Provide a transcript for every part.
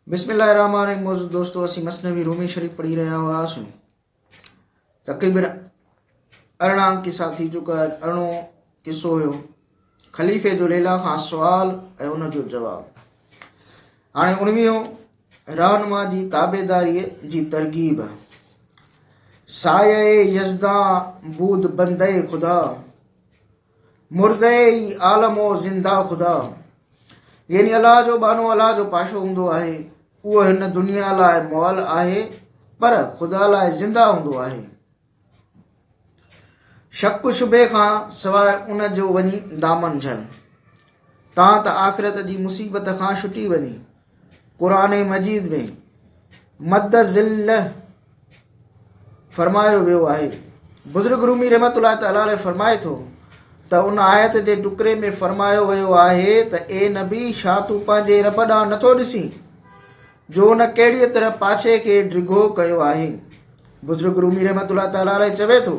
بسم الله الرحمن الرحيم موجود دوستو اسين مثنوي رومي شريف پڙهي رهيا هئاسون تقريبن 18 قصا ٿي چڪا آهن ارڙهون قصو هيو خليفي جو ليلا کان سوال ۽ ان جو جواب هاڻي اڻويهون رهنما جي تابعداري جي ترغيب سايه يزدان بود بنده خدا مرده ئي عالم و زنده خدا يعني الله جو ٻانهو الله جو پاشو هوندو آهي اهو هن دنيا لاء مئل آهي پر خدا لاء زنده هوندو آهي شڪ شبهي کان سواء ان جو وڃي دامن جهل تان ته آخرت جي مصيبت کان ڇٽي وڃي قرآن مجيد ۾ مد ظل فرمايو ويو آهي. بزرگ رومي رحمة الله تعالٰي عليه فرمائي ٿو ته ان آيت جي ٽڪري ۾ فرمايو ويو آهي ته اي نبي ڇا تون پنهنجي رب ڏانهن نٿو ڏسين جو ان ڪهڙيء طرح پاڇي کي ڊگهو ڪيو آهي. بزرگ رومي رحمة الله تعالٰي عليه چوي ٿو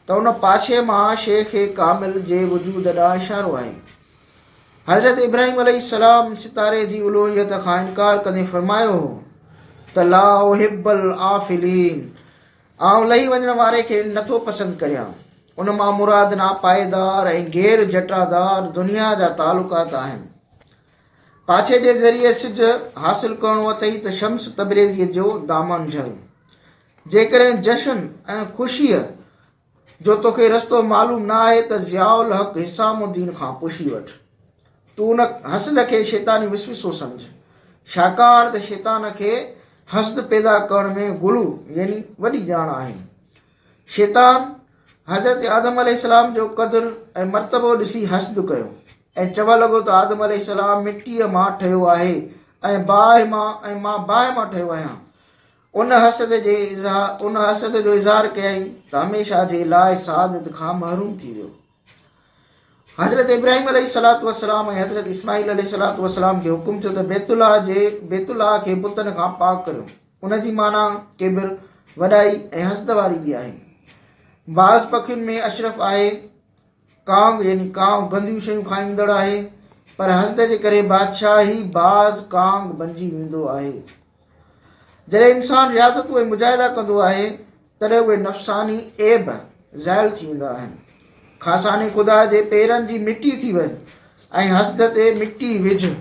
ته ان پاڇي مان شيخ ڪامل جي وجود ڏانهن اشارو آهي. حضرت ابراهيم عليه السلام ستاري جي الوهيت کان انڪار ڪندي فرمايو هو ته لا احب الآفلين آئون لهي وڃڻ واري کي نٿو پسند ڪريان. ان مان مراد ناپائيدار ۽ غير جٽادار دنيا جا تعلقات آهن. پاڇي جي ذريعي سج حاصل ڪرڻو اٿئي ته شمس تبريزيء جو دامن جهل. جيڪڏهن جشن ۽ خوشيء جو توکي رستو معلوم نه آهي ته ضياء الحق حسام الدين کان پڇي وٺ. تون ان حسد کي شيطاني وسوسو سمجهه. ڇاڪاڻ ته شيطان کي حسد پيدا ڪرڻ ۾ غلو يعني وڏي ڄاڻ آهي. شيطان حضرت آدم عليه السلام جو قدر ۽ مرتبو ڏسي حسد ڪيو ۽ چوڻ لڳو ته آدم عليه السلام مٽيء مان ٺهيو آهي ۽ باهه مان ۽ مان باهه مان ٺهيو آهيان. ان حسد جي اظهار ان حسد جو اظهار ڪيائين ته هميشه جي لاء سعادت کان محروم ٿي ويو. حضرت ابراهيم عليه الصلوة والسلام ۽ حضرت اسماعيل عليه الصلوة والسلام کي حڪم ٿيو ته بيت الله جي بيت الله کي بتن کان پاڪ ڪريو. ان جي معنيٰ ڪبر، وڏائي ۽ حسد واري به آهي. بعض پکين ۾ اشرف آهي. ڪانگ يعني ڪانء گنديون شيون کائيندڙ آهي، پر حسد جي ڪري بادشاهه ئي باز ڪانگ بنجي ويندو آهي. جڏهن انسان رياضتون ۽ مجاهدا ڪندو آهي، تڏهن اهي نفساني عيب زائل ٿي ويندا آهن. خاصاني خدا جي پيرن جي مٽي ٿي وڃ ۽ حسد تي مٽي وجهه.